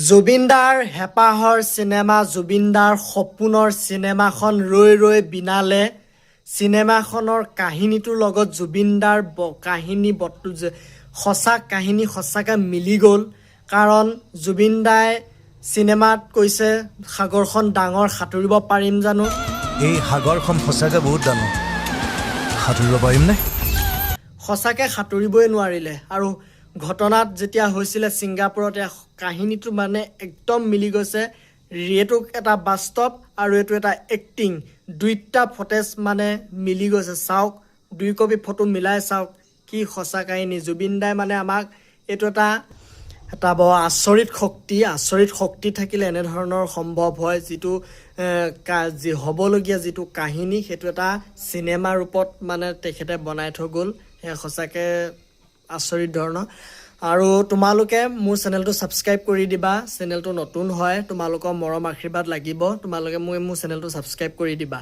জুবিনদাৰ হেঁপাহৰ চিনেমা, জুবিনদাৰ সপোনৰ চিনেমাখন ৰৈ ৰৈ বিনালে চিনেমাখনৰ কাহিনীটোৰ লগত জুবিনদাৰ কাহিনী সঁচা কাহিনী সঁচাকৈ মিলি গ'ল। কাৰণ জুবিন দাই চিনেমাত কৈছে, "সাগৰখন ডাঙৰ, সাঁতুৰিব পাৰিম জানো?" এই সাগৰখন সঁচাকৈ বহুত ডাঙৰ, সাঁতুৰিব পাৰিমনে? সঁচাকৈ সাঁতুৰিবই নোৱাৰিলে। আৰু ঘটনাত যেতিয়া হৈছিলে ছিংগাপুৰত, এই কাহিনীটো মানে একদম মিলি গৈছে। এইটো এটা বাস্তৱ আৰু এইটো এটা এক্টিং, দুইটা ফুটেজ মানে মিলি গৈছে। চাওক, দুই কপি ফটো মিলাই চাওক, কি সঁচা কাহিনী। জুবিন দাই মানে আমাক এইটো এটা বৰ আচৰিত শক্তি, আচৰিত শক্তি থাকিলে এনেধৰণৰ সম্ভৱ হয়। যিটো যি হ'বলগীয়া যিটো কাহিনী, সেইটো এটা চিনেমা ৰূপত মানে তেখেতে বনাই থৈ গ'ল। সেয়া সঁচাকৈ আচৰিত ধৰণৰ। আৰু তোমালোকে মোৰ চেনেলটো ছাবস্ক্ৰাইব কৰি দিবা। চেনেলটো নতুন হয়, তোমালোকৰ মৰম আশীৰ্বাদ লাগিব। তোমালোকে মোৰ চেনেলটো ছাবস্ক্ৰাইব কৰি দিবা।